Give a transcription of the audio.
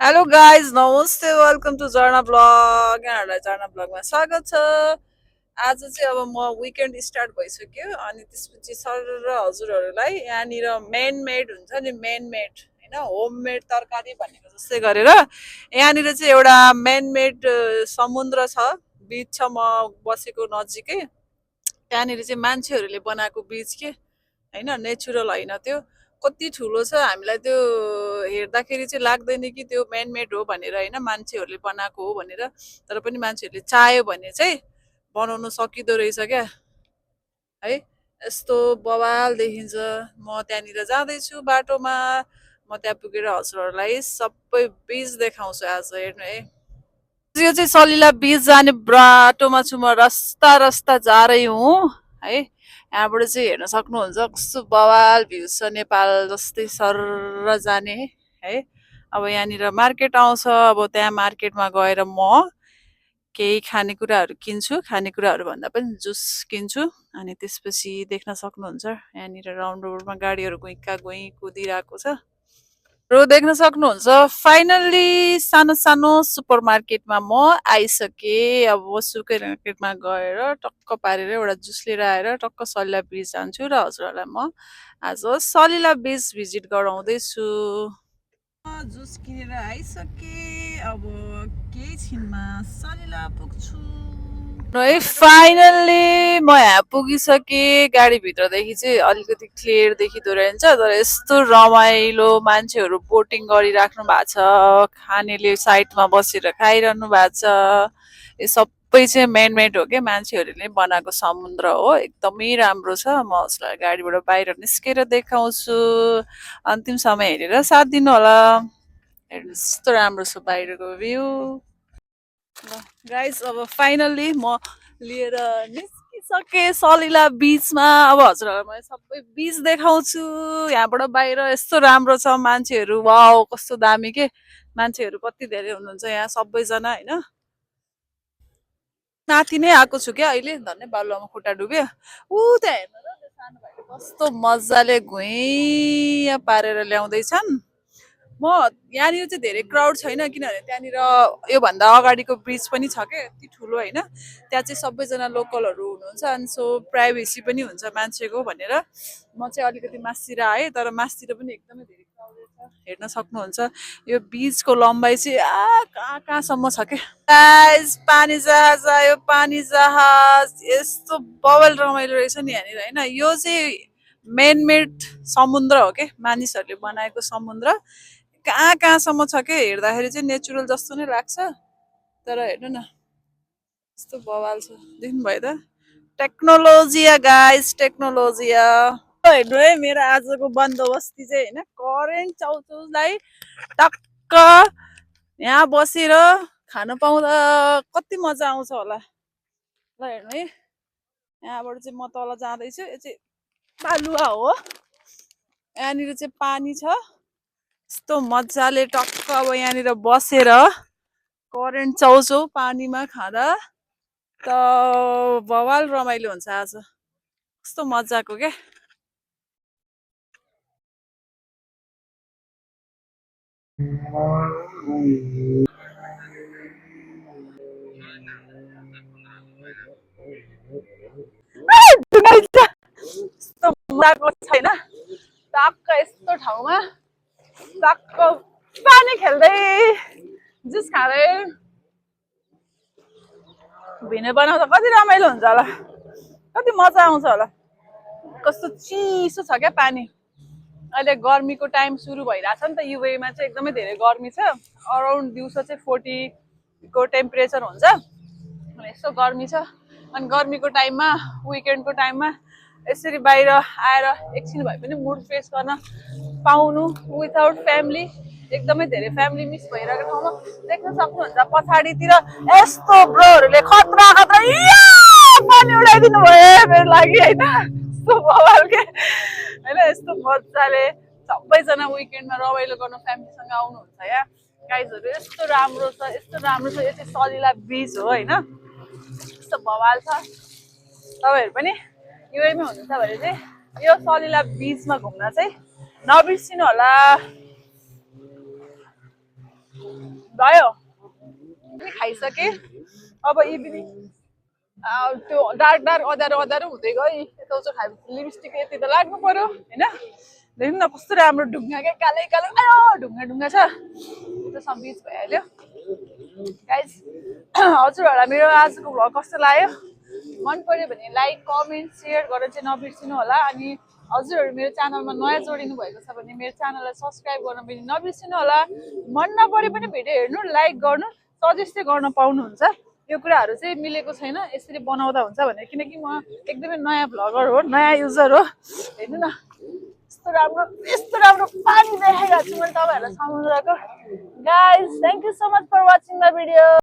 Hello guys नमस्ते welcome to झर्ना blog यहाँहरूलाई झर्ना ब्लगमा स्वागत छ। आज चाहिँ अब म विकेन्ड स्टार्ट भइसक्यो अनि त्यसपछि सर र हजुरहरूलाई यहाँनिर मेन मेड हुन्छ नि मेन मेड होइन होम मेड तरकारी भनेको जस्तै गरेर यहाँनिर चाहिँ एउटा मेन मेड समुद्र छ बिच छ म बसेको नजिकै। त्यहाँनिर चाहिँ मान्छेहरूले बनाएको बिच के होइन नेचुरल होइन त्यो कति ठुलो छ हामीलाई त्यो हेर्दाखेरि चाहिँ लाग्दैन कि त्यो मेड हो भनेर होइन मान्छेहरूले बनाएको हो भनेर। तर पनि मान्छेहरूले चाह्यो भने चाहिँ बनाउनु सकिँदो रहेछ क्या है। यस्तो बवाल देखिन्छ। म त्यहाँनिर जाँदैछु बाटोमा। म त्यहाँ पुगेर हजुरहरूलाई सबै बिच देखाउँछु आज हेर्नु है। यो चाहिँ सलिला बिच जाने बाटोमा छु म रस्ता रस्ता जा रही हुँ है। यहाँबाट चाहिँ हेर्न सक्नुहुन्छ कस्तो बवाल भ्यू छ नेपाल जस्तै सर जाने है। अब यहाँनिर मार्केट आउँछ अब त्यहाँ मार्केटमा गएर म केही खानेकुराहरू किन्छु खानेकुराहरू भन्दा पनि जुस किन्छु। अनि त्यसपछि देख्न सक्नुहुन्छ यहाँनिर राउन्ड रोडमा गाडीहरू गुइँका गुइँ कुदिरहेको छ र देख्न सक्नुहुन्छ फाइनल्ली सानो सानो सुपर मार्केटमा म आइसकेँ। अब सुपर मार्केटमा गएर टक्क पारेर एउटा जुस लिएर आएर टक्क सलिला ब्रिज जान्छु र हजुरहरूलाई म आज सलिला ब्रिज भिजिट गराउँदैछु। जुस किनेर आइसकेँ अब केही छिनमा सलिला पुग्छु है। फाइनल्ली म यहाँ पुगिसकेँ। गाडीभित्रदेखि चाहिँ अलिकति क्लियर देखिँदो रहेछ तर यस्तो रमाइलो मान्छेहरू बोटिङ गरिराख्नु भएको छ खानेले साइडमा बसेर खाइरहनु भएको छ। यो सबै चाहिँ मेड हो क्या मान्छेहरूले बनाएको समुद्र हो एकदमै राम्रो छ। म उसलाई गाडीबाट बाहिर निस्केर देखाउँछु अन्तिम समय हेरेर साथ दिनु होला। हेर्नुहोस् यस्तो राम्रो छ बाहिरको भ्यू। गाइस अब फाइनल्ली म लिएर निस्किसकेँ सलिला बिचमा। अब हजुरहरूलाई म सबै बिच देखाउँछु यहाँबाट बाहिर यस्तो राम्रो छ मान्छेहरू वाउ कस्तो दामी के मान्छेहरू कति धेरै हुनुहुन्छ यहाँ सबैजना होइन। माथि नै आएको छु क्या अहिले धन्य बालुवामा खुट्टा डुब्यो ऊ त्यहाँ हेर्नु त त्यो सानो भाइले कस्तो मजाले घुइँ पारेर ल्याउँदैछन्। म यहाँनिर चाहिँ धेरै क्राउड छैन किनभने त्यहाँनिर योभन्दा अगाडिको ब्रिज पनि छ क्या यति ठुलो होइन। त्यहाँ चाहिँ सबैजना लोकलहरू हुनुहुन्छ अनि सो प्राइभेसी पनि हुन्छ मान्छेको भनेर म चाहिँ अलिकति मासतिर आएँ तर मासतिर पनि एकदमै धेरै क्राउडेड छ हेर्न सक्नुहुन्छ। यो ब्रिजको लम्बाइ चाहिँ कहाँ कहाँसम्म छ क्या। गाइस पानी जहाज आयो पानी जहाज यस्तो बवाल रमाइलो रहेछ नि यहाँनिर होइन। यो चाहिँ मेड समुद्र हो क्या मानिसहरूले बनाएको समुद्र कहाँ कहाँसम्म छ क्या हेर्दाखेरि चाहिँ नेचुरल जस्तो नै लाग्छ तर हेर्नु न यस्तो बवाल छ देख्नुभयो त टेक्नोलोजिया गाइस टेक्नोलोजिया। हेर्नु है मेरो आजको बन्दोबस्ती चाहिँ होइन करेन्ट चाउचाउलाई टक्क यहाँ बसेर खान पाउँदा कति मजा आउँछ होला। ल हेर्नु है यहाँबाट चाहिँ म तल जाँदैछु यो चाहिँ बालुवा हो यहाँनिर चाहिँ पानी छ यस्तो मजाले टक्क अब यहाँनिर बसेर करेन्ट चाउचाउ पानीमा खाँदा त बवाल रमाइलो हुन्छ आज कस्तो मजाको क्या। यस्तो मजाको छैन टक्क यस्तो ठाउँमा टक्क पानी खेल्दै जुस खाँदै भिडियो बनाउँदा कति रमाइलो हुन्छ होला कति मजा आउँछ होला। कस्तो चिसो छ क्या पानी। अहिले गर्मीको टाइम सुरु भइरहेछ नि त युएमा चाहिँ एकदमै धेरै गर्मी छ। अराउन्ड दिउँसो चाहिँ 40 को टेम्परेचर हुन्छ अनि यस्तो गर्मी छ। अनि गर्मीको टाइममा विकेन्डको टाइममा यसरी बाहिर आएर एकछिन भए पनि मुड फ्रेस गर्न पाउनु विदाउट फ्यामिली एकदमै धेरै फ्यामिली मिस भइरहेको ठाउँमा देख्न सक्नुहुन्छ पछाडितिर यस्तो ब्रोहरूले खतरा खतरा पानी उडाइदिनु भयो मेरो लागि होइन यस्तो बवाल के होइन। यस्तो मजाले सबैजना विकेन्डमा रमाइलो गर्न फ्यामिलीसँग आउनुहुन्छ यहाँ गाइजहरू यस्तो राम्रो छ यस्तो राम्रो छ। यो चाहिँ सलिला ब्रिज हो होइन यस्तो बवाल छ। तपाईँहरू पनि युएमा हुनुहुन्छ भने चाहिँ यो सलिला ब्रिजमा घुम्न चाहिँ नबिर्सिनु होला। भयो खाइसके अब इभिनिङ त्यो डार्क डार्क अँध्यारो अँध्यारो हुँदै गयो यता खाएपछि लिपस्टिक यति त लाग्नु पर्यो होइन हेर्नु न कस्तो राम्रो ढुङ्गा क्या कालै कालो आयो ढुङ्गा ढुङ्गा छ त्यो सब बिच भइहाल्यो गाइज हजुरहरूलाई मेरो आजको भ्लग कस्तो लाग्यो मन पर्यो भने लाइक कमेन्ट सेयर गरेर चाहिँ नबिर्सिनु होला अनि हजुरहरू मेरो च्यानलमा नयाँ जोडिनु भएको छ भने मेरो च्यानललाई सब्सक्राइब गर्न पनि नबिर्सिनु होला मन नपरे पनि भिडियो हेर्नु लाइक गर्नु सजेस्ट गर्न पाउनुहुन्छ यो कुराहरू चाहिँ मिलेको छैन यसरी बनाउँदा हुन्छ भनेर किनकि म एकदमै नयाँ भ्लगर हो नयाँ युजर हो हेर्नु न यस्तो राम्रो पानी देखाइरहेको छु मैले तपाईँहरूलाई समुद्रको guys thank you so much for watching the video